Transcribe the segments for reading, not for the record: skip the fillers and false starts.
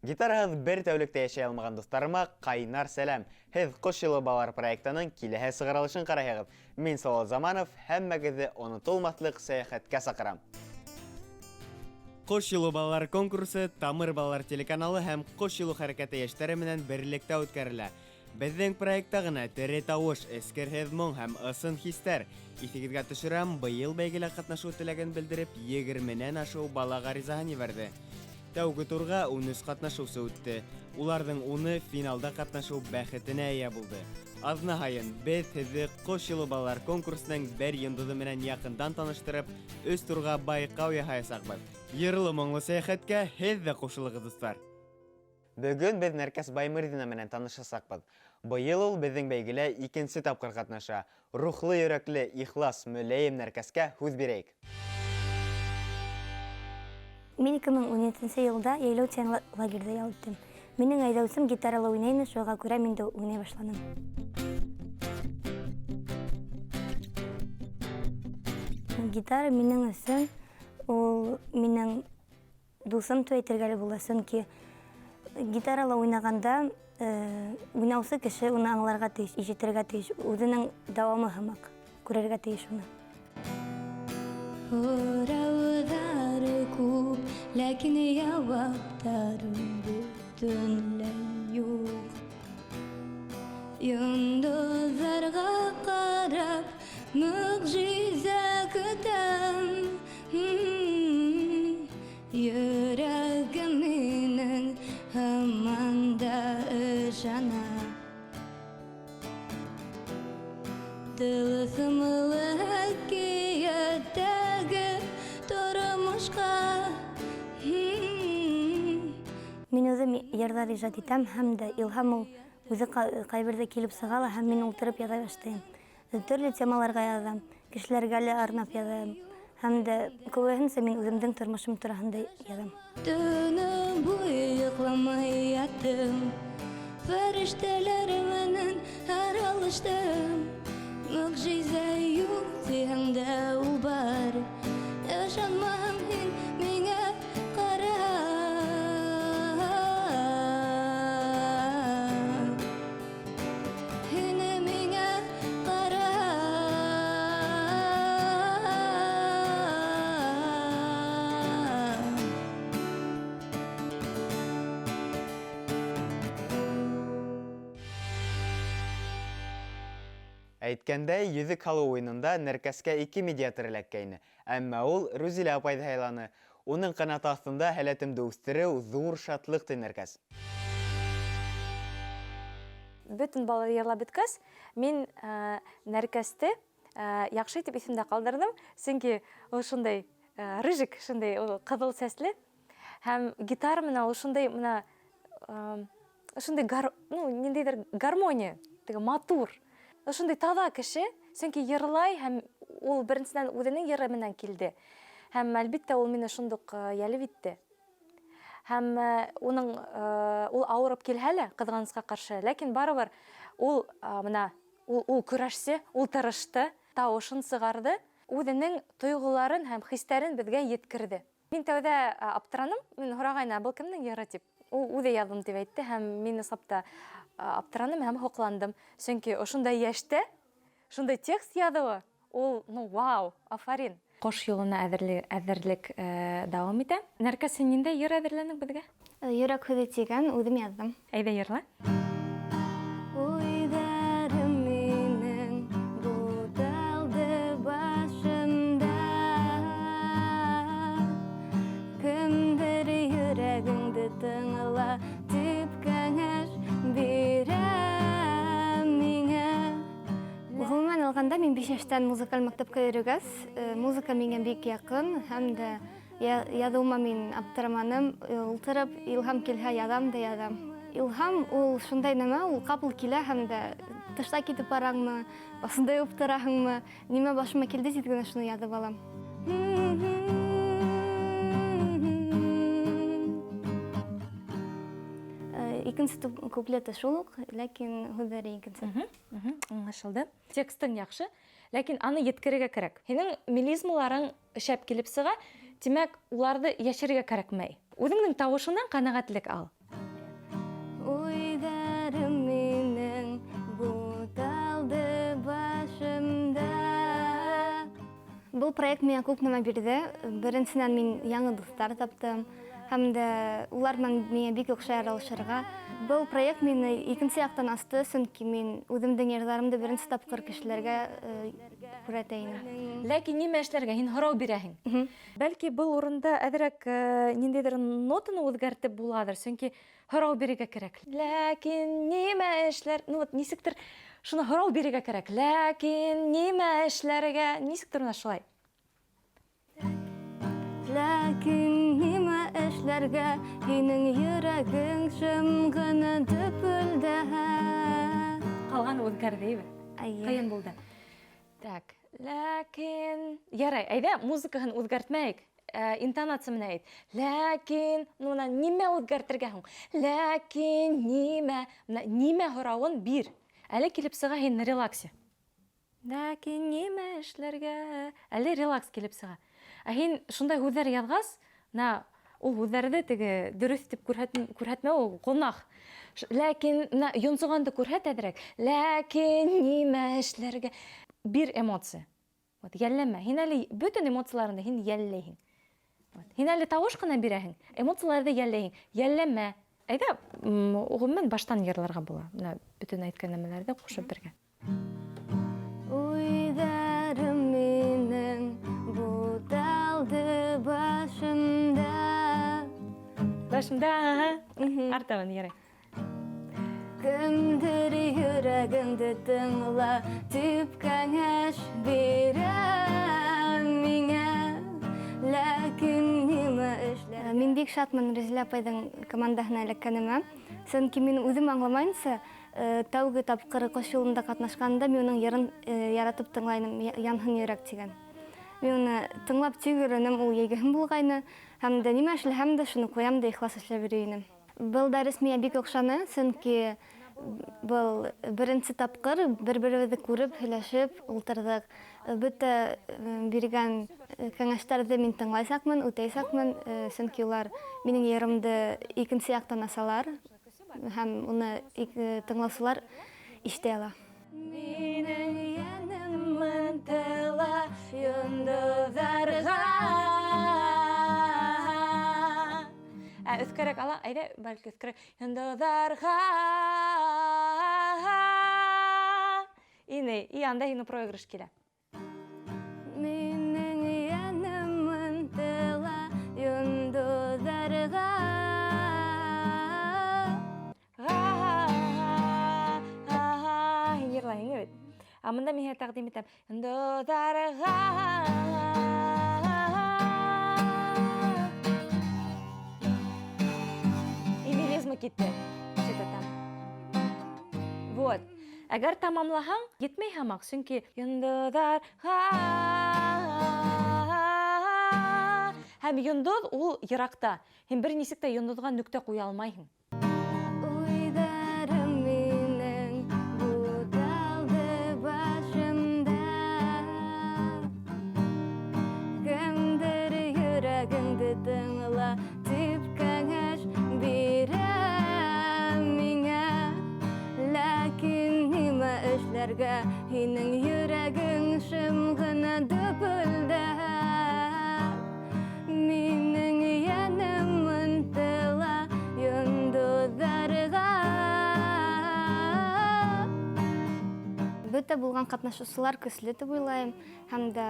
Гитараһыҙ бер тәүлек тә йәшәй алмаған дуҫтарыма ҡайнар сәләм. Һеҙ Ҡош юлы балалар проектының киләһе сығарылышын ҡарайһығыҙ. Мин Салауат Заманов, һәммәгеҙҙе онотолмаҫлыҡ сәйәхәткә саҡырам. Ҡош юлы балалар конкурсы Тамыр балалар телеканалы һәм Ҡош юлы хәрәкәте йәштәре менән берлектә үткәрелә. Беҙҙең проектта ғына тере тауыш, эскерһеҙ моң һәм ысын хистәр. Иҫегеҙгә төшөрәм, быйыл бәйгелә ҡатнашыу теләген белдереп, егерменән ашыу бала ғаризаһын ебәрҙе. Тәүге турға 13 ҡатнашыусы үтте. Уларҙың уны финалда ҡатнашыу бәхетенә эйә булды. Аҙна һайын беҙ һеҙҙе Ҡош юлы балалар конкурсының бер йондоҙо менән яҡындан таныштырып, өс турға байҡау яһаясаҡбыҙ. Йырлы-моңло сәйәхәткә һеҙ ҙә ҡушылығыҙ, дуҫтар! Бөгөн беҙ Нәркәс Баймырҙина менән танышасаҡбыҙ. Быйыл ул беҙҙең бәйгелә икенсе тапҡыр ҡатнаша. Рухлы йөрәкле, ихлас, мөләйем Нәркәскә һүҙ бирәйек. Мин 2017 нче елда Йәйләү тигән лагерьда ял иттем. Минең әйҙәүсем гитарала уйнай ине, шуға күрә мин дә уйнай башланым. Гитара минең өсөн ул минең Дуҫым дип әйтергә лә була, сөнки гитарала уйнағанда уйнаусы кеше уны аңларға тейеш, ишетергә тейеш, үзенең дәвамы һымаҡ күрергә тейеш уны. Һорауҙар күп, ләкин яуаптарым бөтөнләй юҡ. Йондоҙҙарға ҡарап, мөғжизә көтәм. Йөрәгем минең һаман да ышана. Тылсымлы әкиәттәге тормошҡа. Мин үҙем йырҙар ижад итәм һәм дә илһам ул үҙе ҡайберҙә килеп сыға ла һәм мин ултырып яҙа башлайым. Төрлө темаларға яҙам, кешеләргә лә арнап яҙам. Һәм дә күбеһенсә мин үҙемдең тормошом тураһында яҙам. Төнө буйы йоҡламай яттым, Фәрештәләр менән аралаштым. Мөғжизә юҡ тиһәң дә ул бар, Ышанмаһаң һин миңә ҡара. Һин миңә ҡара. Әйткәндәй, йөҙөк һалыу уйынында Нәркәскә ике медиатор эләккәйне. Әммә ул Рүзилә апайҙы һайланы. Уның ҡанаты аҫтында һәләтемде үҫтереү, ҙур шатлыҡ, ти Нәркәс. Бөтөн балалар йырлап бөткәс, мин Нәркәсте яҡшы итеп иҫемдә ҡалдырҙым, сөнки ул шундай рыжик, шундай ул ҡыҙыл сәсле һәм гитара менән ул шундай мына шундай гар, ну, ниндәйҙер гармония, теге матур. Ул шундай таҙа кеше, сөнки йырлай һәм ул беренсенән үҙенең йыры менән килде. Һәм әлбиттә ул мине шундуҡ йәлеп итте. Һәм уның ул ауырып килһә лә, ҡыҙғанысҡа ҡаршы, ләкин барыбер ул мына ул, ул көрәшсе, ул тырышты, тауышын сығарды, үҙенең тойғоларын һәм хистәрен беҙгә еткерҙе. Мин тәүҙә аптыраным, мин һорағайны, ә был кемдең йыры тип. Ул үҙе яҙҙым тип әйтте һәм мин ысынлап та аптыраным һәм һоҡландым. Сөнки ошондай йәштә шундай текст яҙыуы, ул, ну, вау, афарин. Ҡош юлына әҙерлек дауам итә. Нәркәс, һин ниндәй йыр әҙерләнең беҙгә? Йөрәк һүҙе тигән, үҙем яҙҙым. Әйҙә йырла. Уйҙарым минең буталды башымда. Кемдер йөрәгеңде тыңла тип кәңәш бирә миңә. Ғөмүмән алғанда, мин 5 йәштән музыкаль мәктәпкә йөрөгәс, музыка миңә бик яҡын һәм дә яҙыуыма мин аптыраманым. Ултырып илһам килһә яҙам да яҙам. Илһам ул шундай нәмә, ул ҡапыл килә һәм дә тышта китеп бараңмы, башында йыуып тораһыңмы, нимә башыма килде, тиҙ генә шуны яҙып алам. Икенсе куплеты шул уҡ, ләкин һүҙҙәре икенсе. Аңлашылды. Текстың яҡшы, ләкин аны еткерергә кәрәк. Һинең мелизмаларың шәп килеп сыға, тимәк, уларҙы йәшерергә кәрәкмәй. Үҙеңдең тауышыңдан ҡәнәғәтлек ал. проект миңә күп нәмә бирҙе. Беренсенән, мин яңы дуҫтар таптым. Һәм дә улар менән миңә бик оҡшай аралашырға. Был проект мине икенсе яҡтан асты, сөнки мин үҙемдең йырҙарымды беренсе тапҡыр кешеләргә күрһәтә инем. Ләкин нимә эшләргә? Һин һорау бирәһең. Бәлки, был урында әҙерәк ниндәйҙер нотаны үҙгәртеп булалыр, сөнки һорау бирергә кәрәк. Ләкин нимә эшләр? Ну вот нисектер шуны һорау бирергә кәрәк. Ләкин нимә эшләргә? Нисектер менә шулай. Ләкин нимә эшләргә? Һинең йөрәгең шым ғына дөпөлдәһә. Ҡалған үҙгәрҙе, бит. Эйе. Ҡыйын булды. Так, ләкин ярай, әйҙә музыкаһын үҙгәртмәйек. Интонация менән әйт. Ләкин, ну бына нимә үҙгәртергә һуң? Ләкин нимә? Бына нимә һорауын бир. Әле килеп сыға һин на релаксе. Ләкин нимә эшләргә? Әле релакс килеп сыға. Ә һин шундай һүҙҙәр яҙғас, бына ул һүҙҙәрҙе теге дөрөҫ тип күрһәтмәү ул гонаһ. Ләкин бына йонсоғанды күрһәт әҙерәк. Ләкин нимә эшләргә? Бир эмоция. Вот, йәлләмә. Һин әле бөтөн эмоцияларыңды һин йәлләйһең. Вот. Һин әле тауыш ҡына бирәһең, эмоцияларҙы йәлләйһең. Йәлләмә. Әйҙә, ғөмүмән баштан йырларға була. Бына бөтөн әйткән нәмәләрҙе ҡушып бергә. Уйҙарым минең буталды башымда. Башымда, ага. Артабан, ярай. Кемдер йөрәгеңде тыңла дип кәңәш бирә миңә. Ләкин нимә эшләр? Мин бик шатмын Рәзилә апайҙың командаһына эләккәнемә. Сөнки мин үҙем аңламайынса, тәүге тапҡыр Ҡош юлында ҡатнашҡанда мин уның йырын яратып тыңлайным, Янһын йөрәк тигән. Мин уны тыңлап тик йөрөнөм, ул йәйгеһен булғайны. Һәм дә нимә эшләһәм дә, шуны ҡуям да ихлас эшләп йөрөй инем. Был дәрес миңә бик оҡшаны, сөнки был беренсе тапҡыр бер-беребеҙҙе күреп, һөйләшеп ултырҙыҡ. Бөтә биргән кәңәштәрҙе мин тыңлайсаҡмын, үтәйсәкмен, сөнки улар минең йырымды икенсе яҡтан асалар һәм уны тыңлаусылар ишетә ала. Минең йәнем ынтыла йондоҙҙарға. Ә, өҫкәрәк ала, әйҙә, бәлки өҫкәрәк. Йондоҙҙарға. Ине, и анда һинең проигрыш килә. Минең йәнем ынтыла йондоҙҙарға. Һин йырлайһың бит. Ә бында мин һиңә тәҡдим итәм. Йондоҙҙарға. И мелизма китте. Что-то там. Вот. Әгәр тамамлаһаң, етмәй һамаҡ, сөнки йондоҙҙарға. Һәм йондоҙ ул йыраҡта. Һин бер нисек тә йондоҙға нөктә ҡуя алмайһың. Уйҙарым минең буталды башымда. Кемдер йөрәгеңде тыңла дип кәңәш бирә миңә. Ләкин нимә эшләргә? Һинең йөрәгең шым ғына дөпөлдә. Минең йәнем ынтыла йондоҙҙарға. Бөтә булған ҡатнашыусылар көслө тип уйлайым, һәм дә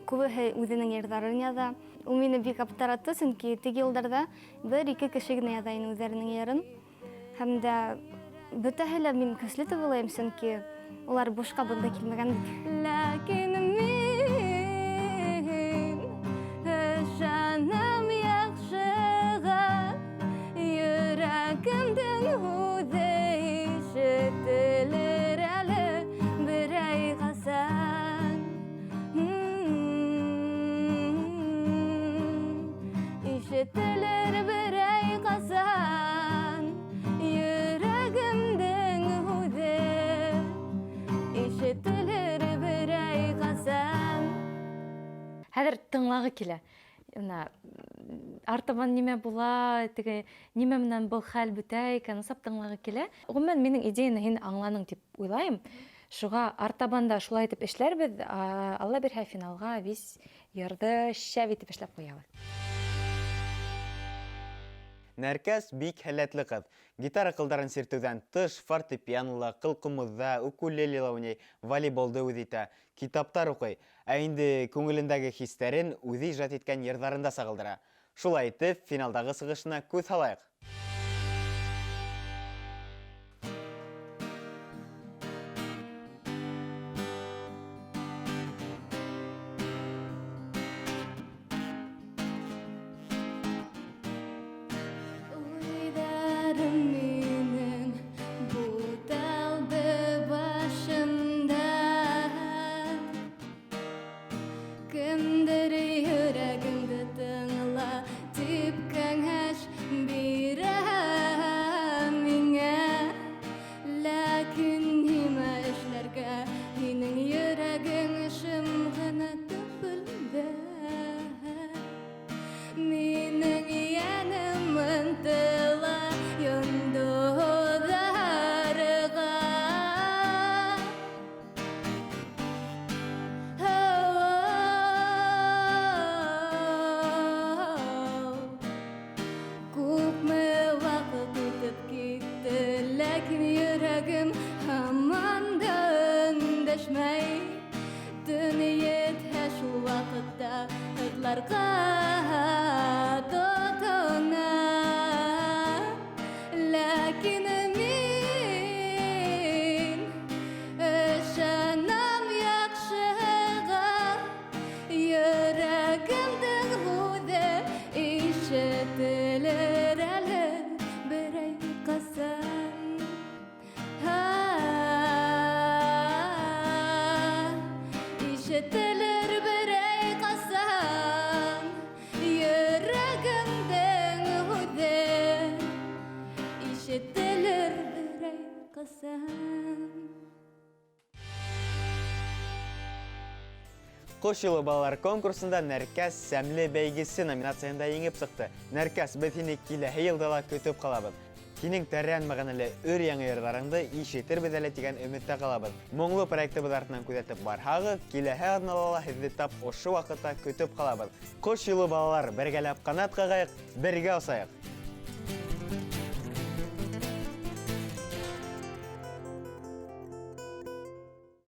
күбеһе үҙенең йырҙарын яҙа. Ул мине бик аптыратты, сөнки теге йылдарҙа бер-ике кеше генә яҙа ине үҙҙәренең йырын. Һәм дә бөтәһе лә мин көслө тип уйлайым, сөнки улар бушҡа бында килмәгән бит. Ләкин мин ышанам яҡшыға, йөрәгемдең һүҙе ишетелер әле берәй ҡасан. Ишетелер берәй ҡасан, йөрәгемдең һүҙе ишетелер берәй ҡасан. Хәҙер тыңлағы килә. Бына артабан нимә була, теге нимә менән был хәл бөтә икән, ысап тыңлағы килә. Ғөмүмән, минең идеяны һин аңланың тип уйлайым. Шуға артабан да шулай итеп эшләрбеҙ. Алла бирһә, финалға вис йырҙы шәп итеп эшләп ҡуябыҙ. Нәркәс бик һәләтле ҡыҙ. Гитара ҡылдарын сиртеүҙән тыш фортепианола, ҡылҡумыҙҙа, укулелела уйнай, волейболды үҙ итә, китаптар уҡый. Ә инде күңелендәге хистәрен үҙе ижад иткән йырҙарында сағылдыра. Шулай итеп, финалдағы сығышына күҙ һалайыҡ. Уйҙарым минең буталды башымда. Кемдер йөрәгеңде тыңла тип кәңәш бирә миңә. Ләкин нимә эшләргә, һинең йөрәгең шым ғына төпөлдә. Минең йәнем ынтыла йондоҙҙарға. Күпме ваҡыт үтеп китте, ләкин йөрәгем һаман да өндәшмәй. Төн етһә шул ваҡытта һыҙларға тотона. Ләкин мин ышанам яҡшыға, йөрәгемдең һүҙе ишетелер әле берәй ҡасан. Ишетелер берәй ҡасан, йөрәгемдең һүҙе ишетелер берәй ҡасан. Ҡош юлы балалар конкурсында Нәркәс сәмле бәйгесе номинацияһында еңеп сыҡты. Нәркәс, беҙ һине киләһе йылда ла көтөп ҡалабыҙ. Һинең тәрән мәғәнәле өр яңы йырҙарыңды ишетербеҙ әле тигән өмөттә ҡалабыҙ. Моңло проектыбыҙ артынан күҙәтеп барһағыҙ, киләһе аҙнала ла һеҙҙе тап ошо ваҡытта көтөп ҡалабыҙ. Ҡош юлы балалар, бергәләп ҡанат ҡағайыҡ, бергә осайыҡ.